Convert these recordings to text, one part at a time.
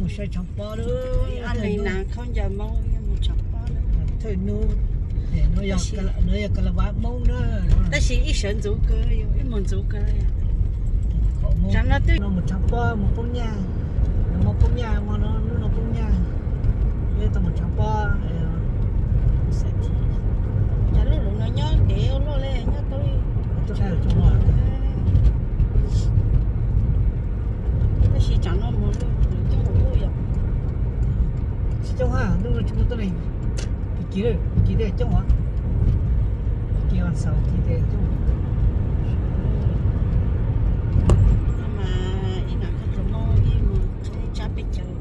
Saib tshav pob lawm, thawj hnub, thawj hnub, no yog ka la vas Hmoob na. Tab sis ib sawv ntxuv kawg, ib mus ntxuv kawg. Tsam no twb no mus tshav pob mus poob nyaj, mus poob nyaj, hnub no poob nyaj, peb tau mus tshav pob. Cas lub lus no nyob ntev ua luaj li, nyob tau li. Tab sis tsam no mus lawm coob ua luaj yom. Tsis coob hab, hnub no tsis muaj tuab neeg. Pim kiv, pim kiv tej coob os. Pim kiv vas xaum kiv tej coob. No mas ib nam koj tus Hmoob ib mus tsab peb caug.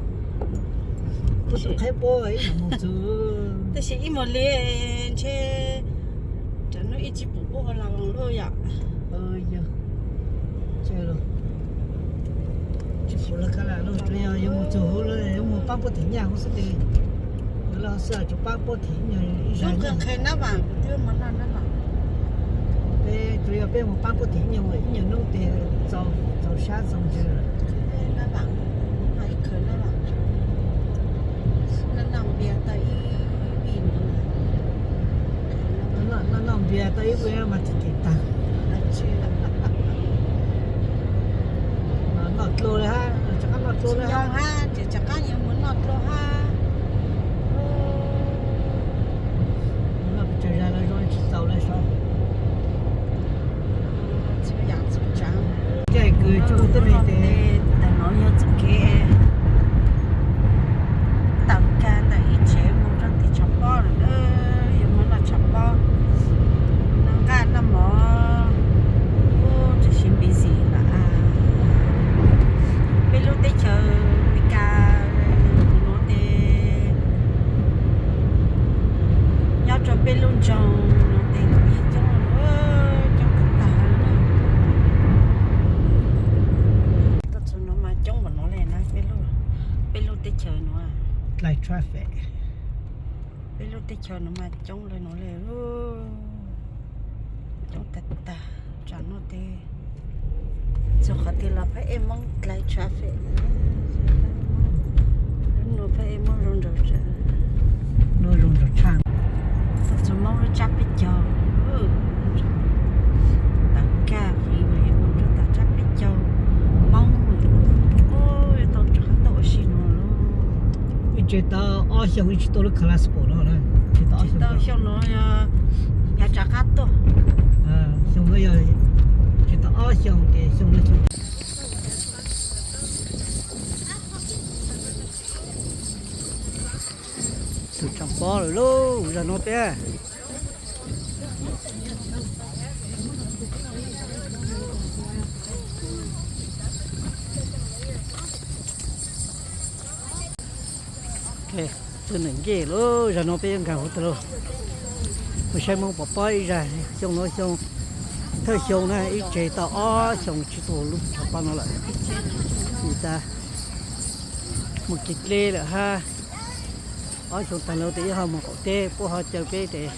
Kuv tus qhaib puab ib nam mus txug. Tab sis ib mus li ntshe tsam no ib tsis pum puab ua las luaj yom. Yog, tsis pum lawv kab lam luaj, tsuas yog yuav mus txug huv lawm yuav mus paab puab them nyaj huv xwb tes, yuav lawv xwb tsuas paab puab them nyaj ib zag nyaj. Peb tsuas yog peb mus paab puab them nyaj ua ib nyuag hnub tes txaus sab txaus ntsws lawm. Noj noj npias tau ib pliag mas tsis kev tag. Noj dlua li hab, rov qab noj dlua li hab. Rov qab yuav mus noj dlua hab. Noj pes tsawg zag los zoo tsis txaus li saud. Caij kws tsuj tuab neeg tes. Ntawm no yog txoj kev tawm kag ntawm ib tsev mus rau tim tshav pob lawm, yuav mus noj tshav pob, noj nqaj noj mov, kuj tshwm sim busy lawm. Peb lub teb chaws Amelikas no tes nyob rau peb lub nroog no tes lawv yeej coob, coob tag tag li. Tuaj txug no mas coob npaum no li na, peb lub teb chaws no. Dlai traffic. Peb lub teb chaws no mas coob li no li. Coob tag tag, tsam no tes txug qhov twg los peb ej Moob dlai traffic. Lub no peb ej Moob zoo nraug, zoo nraug tshaj. Tuaj txug Moob lub tsab peb caug, tawm kag freeway mus rau tom tsab peb caug Moob, yuav tau rov qab tuaj ua si no lauj. Ib tsev tau ob xyoos ib tsis tuaj lub Clarksburg no na. Tsis tau ob xyoos, xyoo no yog yav rov qab tuaj. Xyoo no yog tsis tau ob xyoos ces xyoo no xyoo Txug tshav pob lawm lauj, zag no peb. Txug neem ncej lauj, zag no peb yuav nkag huv tag lauj. Mus saib Moob pov pob ib zag, xyoo no xyoo, thawj xyoo na, ib tsev tau ob xyoos tsis tuaj lub tshav pob no lawm. Mus tas, mus kev dleb lawm hab. Ob xyoo tag lawm tes wb ho mus qaum teb, puab ho caw peb tes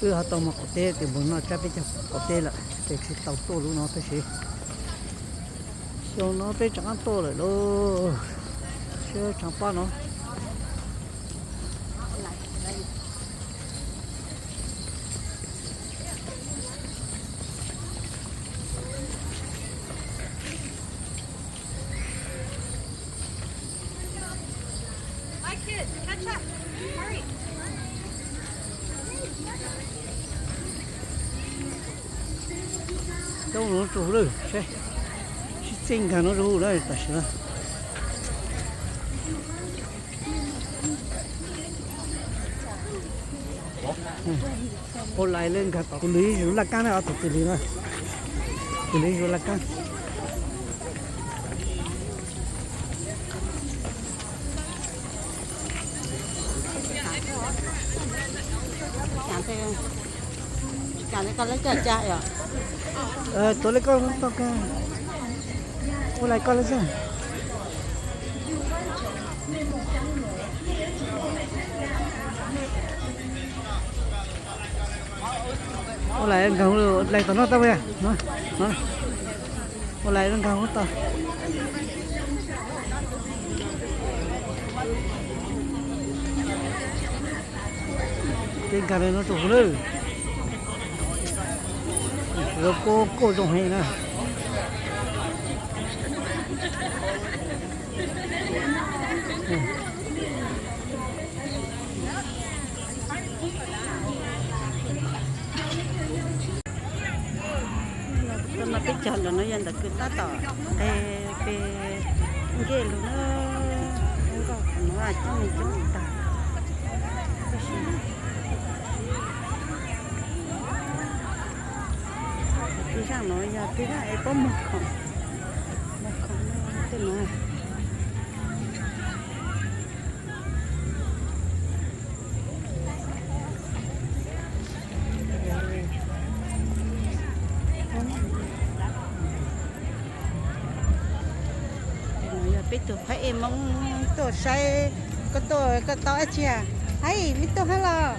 wb ho tau mus qaum teb tes mus noj tsab peb caug qaum teb lawm tes tsis tau tuaj lub no tab sis xyoo no peb rov qab tuaj lawm lauj. Saib tshav pob no. Coob no rau huv lawm, sib txij nkag no rau huv lawm tam sim no. Ua lais lawv nkag tom tus lwm zuj laj kab na, tus tus lwm na, tus lwm zuj laj kab. Tuav li koj tau kag. Ua lais koj lawm xwb. Ua lais nkag, lais tom no tau, ua lais nkag tau. Nkag li no rau kuv lawm. Lub koj koj zoo heev na. Mas peb cog ntawm no yog ntawm kws tab tom qe pem ncej lug na. Nkauj qhov no coob coob tag. Peb zaaj no yog peb zaaj es puab muag khoom, muag khoom tej no. Yog peb tug phab ej Moob tuaj saib, koj tuaj koj tau dab tsi? Haib, meb tuaj hab los?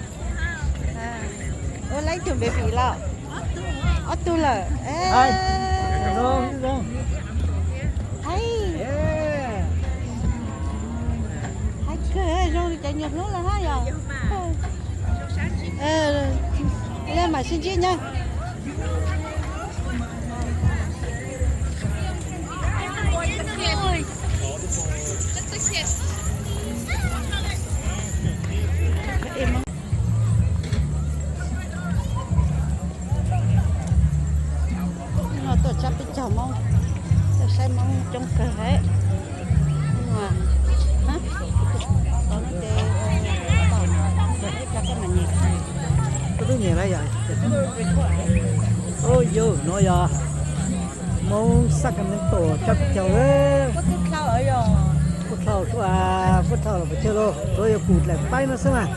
Ua lawv ib tug baby los? Ob tug lawm. Haib, haib kawg, zoo li cov nyuag hlub lawm hab yog. Mam sib ntsib nyab. No tuaj tshab peb caug Moob, tuaj saib Moob coob kawg hab. Ua, ib plag koj mam nyem. Koj twb nyem lawm yog? Ua yog no yog Moob Sacramento tshab peb caug. Kuj dlhau, kuj dlhau los pes tsawg lauj, tsuav yog kuv dlaim paib no xwb mas.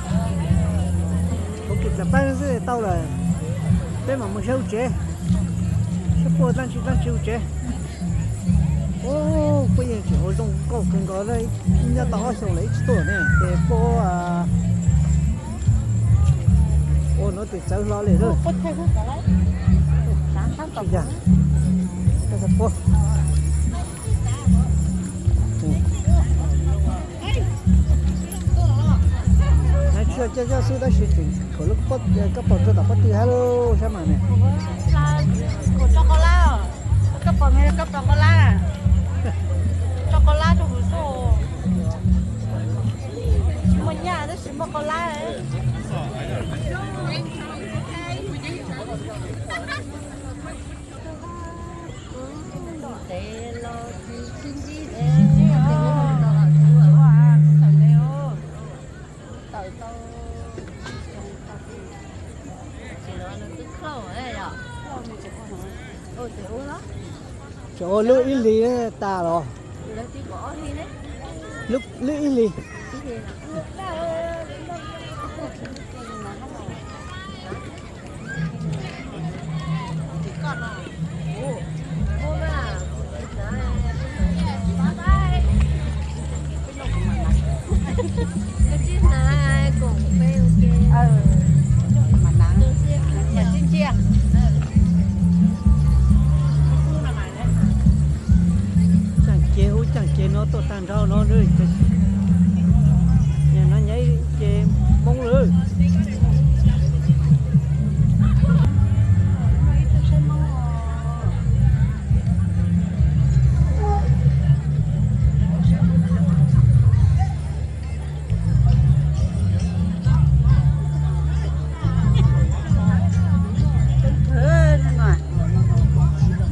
Tsuav kuv dlaim paib no xwb tau lawm. Peb mam mus saib hauv tsev, saib puab dlaab tsi dlaab tsi hauv tsev. Puab yeej tseem ua zoo nkauj kawg nkaus, nyob tau ob xyoos lawm ib tsi tuaj ne ces puab ua no tes txawv hlo li lawm. Hnav tshuaj coj coj xwb tab sis tseem khuam lub kab paus rau tom pob tw hab lub sab mas ne. Koj pom kab paus lab, koj pom lab rau hauv xwb. Tsis muaj nyaj tab sis muaj koj lab. Tseem ua lub ib hlis tas los? Lub ib hlis. Caaj ces ub, caaj ces no tuaj tag nrho no, no nyav ces Moob lawm.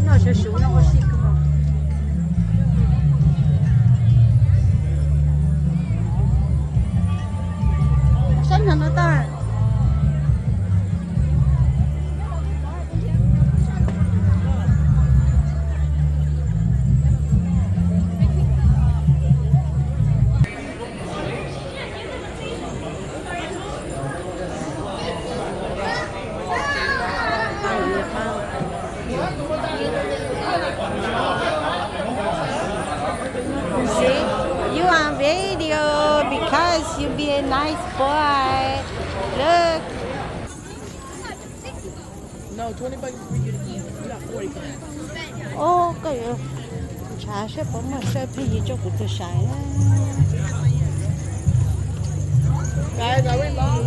Noj sawv suv no ua si kawg. Saib no no tag. You see, you on video because you be a nice boy. Look. Ub, koj yuav ntshav saib puas muaj sawb phej yig rau kuv tug sai. Guys, are we long?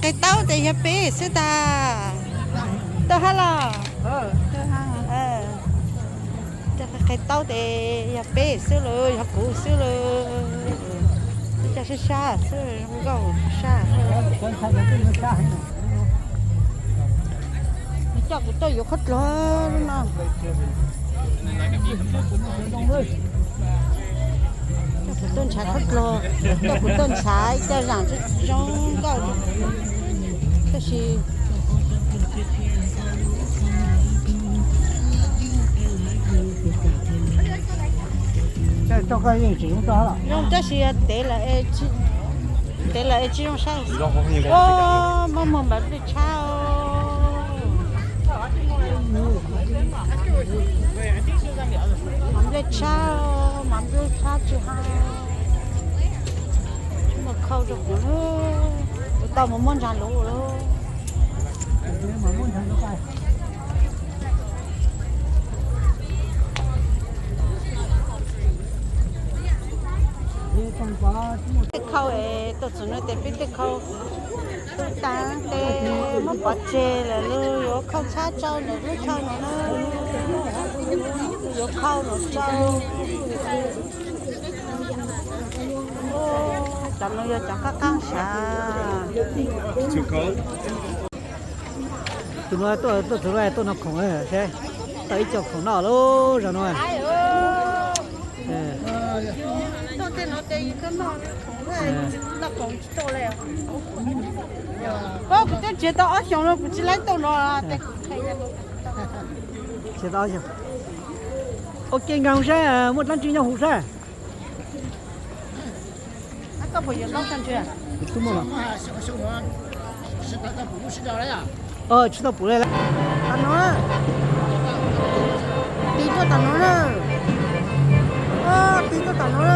Qe taub tes yog peb xwb tas. Tau hab los? Cov qe taub tes yog peb xwb lawm, yog kuv xwb lawm. Cov sab sab xwb, zoo nkauj sab. Coj kuv tuaj yuav qhob dluag no. Coj kuv tuaj ntshav qhob dluag, coj kuv tuaj ntshav ib co zaam zoo nkauj. Tab sis zoo tab sis tev lawm es tsis zoo saib. Muaj muag npav nplej tshab. Npav nplej tshab, npav nplej tshab tsis hab. Tsis muaj khau rau kuv, kuv tau mus muab ntshav luv lawm. Tej khau es tuaj txug no tes peb tej khau tub taag tes muab pov tseg lawm, lug yuav khau tshab tsau ntawm lub chaw no na. Lug yuav khau los tsau. Cov no yog cov qaab qaab sav. Tus no tuaj, tuaj txug no tuaj noj khoom seb, tau ib co khoom noj lawm zaum no. Kuv twb nrhiav tau ob xyoos no kuv tsis laib tau no. Nrhiav tau ob xyoos. Ua ke nkaag saib muaj dlaab tsi nyob huv saib. Tsis tau pum li. Tam no, tig tuaj tam no na. Tig tuaj tam no na.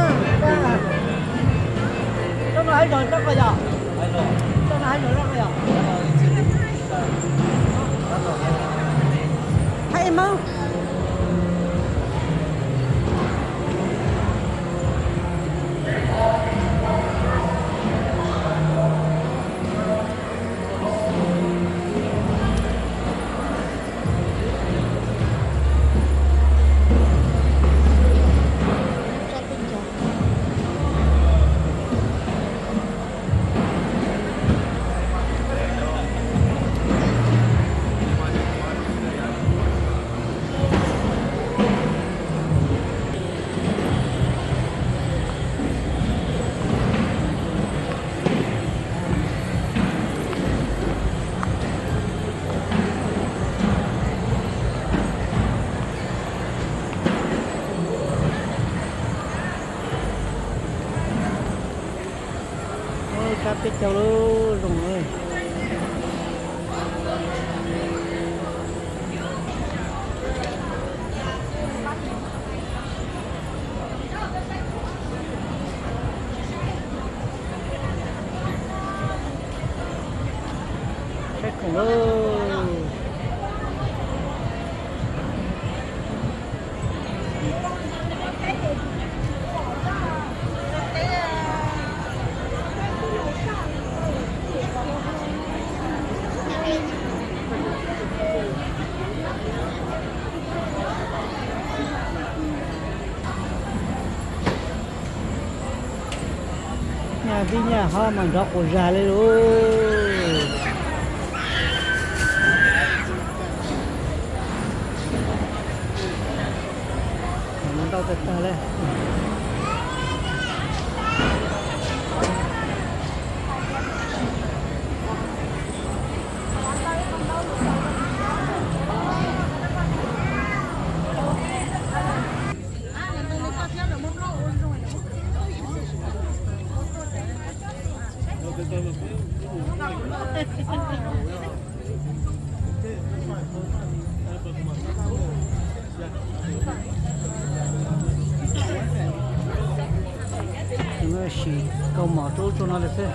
Tsob no hab zog, tsob ko yog, tsob no hab zog, tsob ko yog. Hab ib mab. Sab peb caug lub zoo. Saib khoom lauj. Nyaj tib nyaj ho mas nrov quas zag li lauj. Ntau tag tag li. Sim kaus mom rau ub rau no lawm xwb.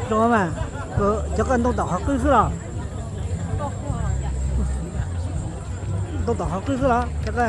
Zoo mas, cov ko ntoo tom qhov qwj xwb los? Ntoo tom qhov qwj xwb los cov ko?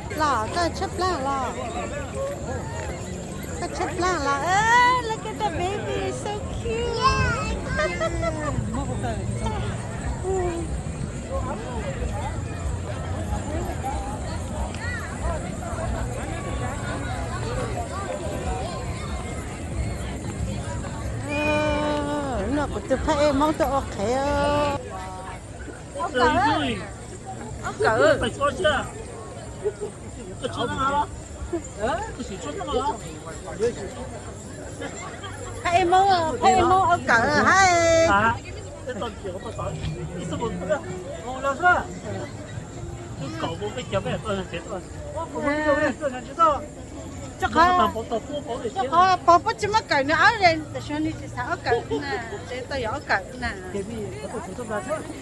Los koj tshaib plab los? Koj tshaib plab los? Look at the baby, so cute. No kuv tus phab ej Hmoob tuaj ua qhev. Ob kawm, ob kawm. Phab ej Hmoob, phab ej Hmoob ob kawm hais. Txog qhov, txog qhov pog tsis muab kawm nws ob, tam sim no nws tsis xav ob kawm na, tsev tau yog ob kawm na.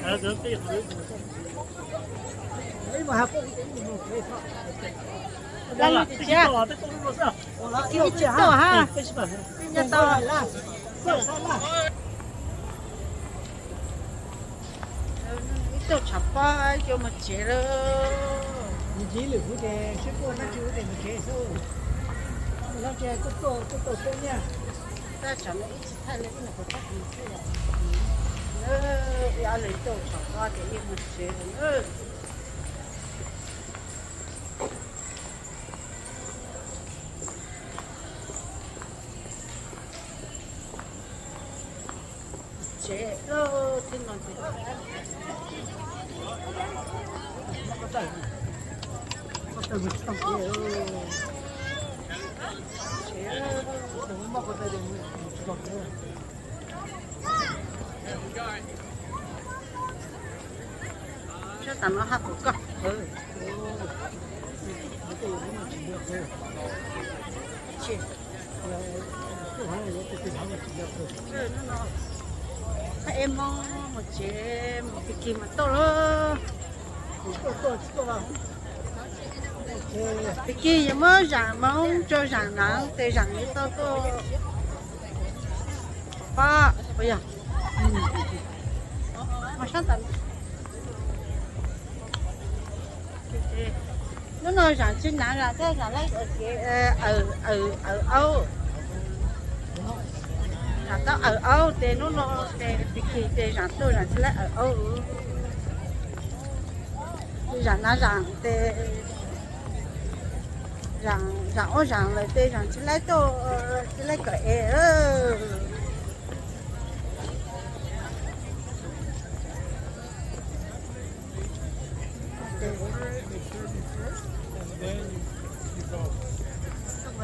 Laj lub tias, tsis tau ha, tsis tau. Ib tug tshav pob yuav mus tsev lawm. Tab tsam no ib tsis thaij li ib nyuag qhuav thaij xwb yom. Ib ob leeg tuaj tshav pob ces ib mus tsev lawm. Tsev lawm thiab no ces. Tsob tas no haj pom koj. Es Hmoob mus tsev mus pig kig mas tuaj lawm. Pig kig yuav muab zam Hmoob rau zam Nav tes zam yuav tau tuaj pab. Hnub no zam tsis Nav, zam thiab zam lawv kev aws aub. Zam tau aws aub tes hnub no tes pig kig tes zam tuaj zam tsis lawv aws aub. Zam Nav zam tes zam ub zam lawm tes zam tsis lawv tuaj tsis lawv kawm es.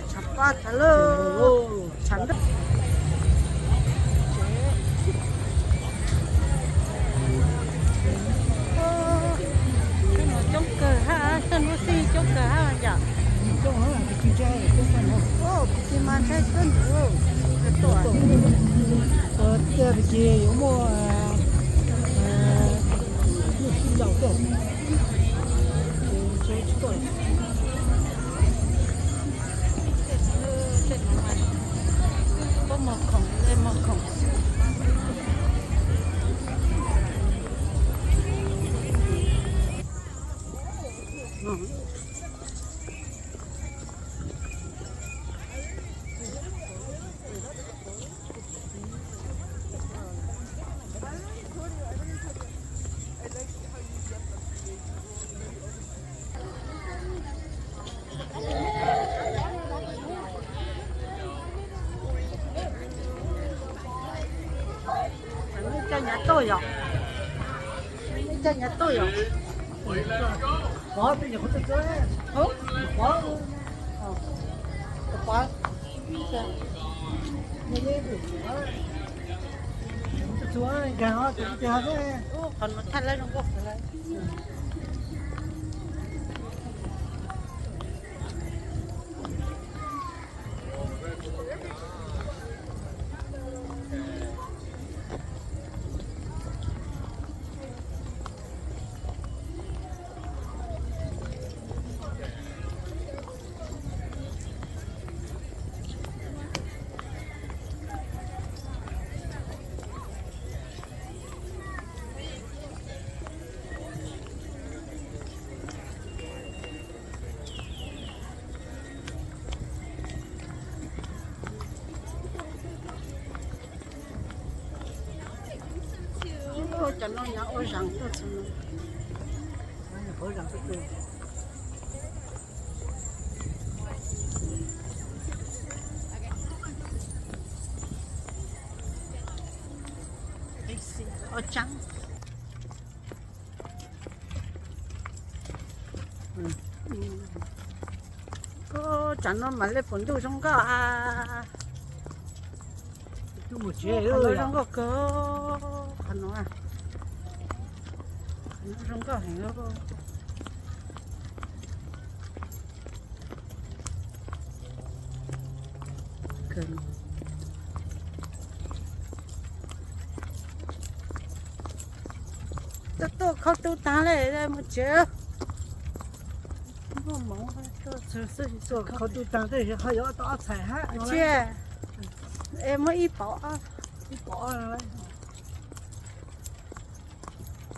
Tshav paj tag lauj, tshav ntuj. Coob kawg hab, coob lub xij coob kawg hab yom. Kuv tsis mas ntshai kawg nkaus. Tiag tiag ces yuav muaj lub xij ncaus tuaj. Puab muag khoom, muag khoom. Coj nyav tuaj yom. Coj nyav tuaj yom. Pov, pov, pov. Qhov no thaj lawv zoo nkauj kawg lawm. Cov no nyob ua zaas tuaj txog no. Ua tsaab. Tsam no mam le pum ntuj zoo nkauj ha. Qhov no zoo nkauj kawg, qhov no, qhov no zoo nkauj heev. Tuaj tuaj khau tu taag le mus tsev. Khau tu taag tes ho yuav tau ob txhais hab. Tsis, es muab ib paus, ib paus,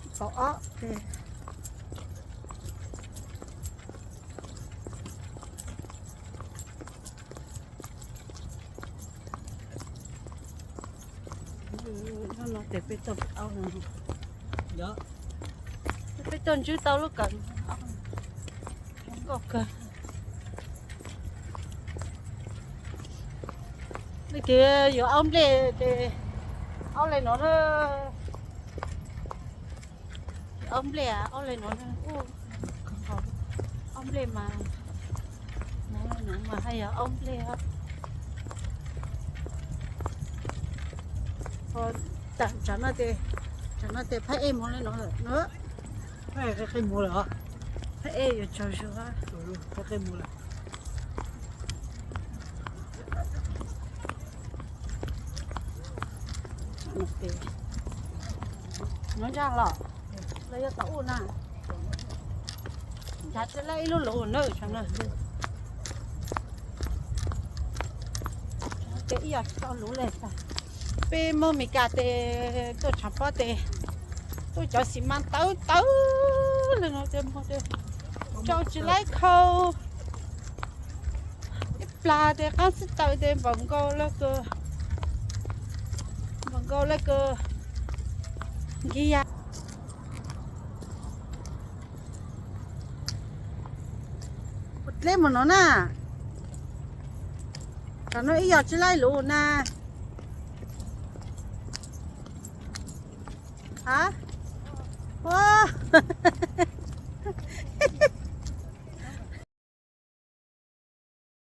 ib paus ob tes. Hnub no tes peb tuaj aub no, peb tuaj ntsib tau lub kawm aub zoo nkauj kawg. Leej twg yuav aub nplej ces aub le no na. Aub nplej, aub le no, aub nplej mas, no mas haj yog aub nplej. Tsam no, tsam no tes phab ej moog le no lawm. Phab ej yuav tsaug zug. Nyob ntsaj los, los yog tau ua na. Ntshav tsis laib ib lub luv na, tsam no ces ib yam tsis tau luv li. Peb Hmoob Mes Kas tes tuaj tshav pob tes tuaj cov xi mas tawv tawv li no tes, rau tsis laib khau. Ib plag tes qaab xib taws tes npaum nkaus le kws, npaum nkaus le kws nkig ya. Ua dleb mus no na. Tam no ib yam tsis laib luv na. Ha, ua,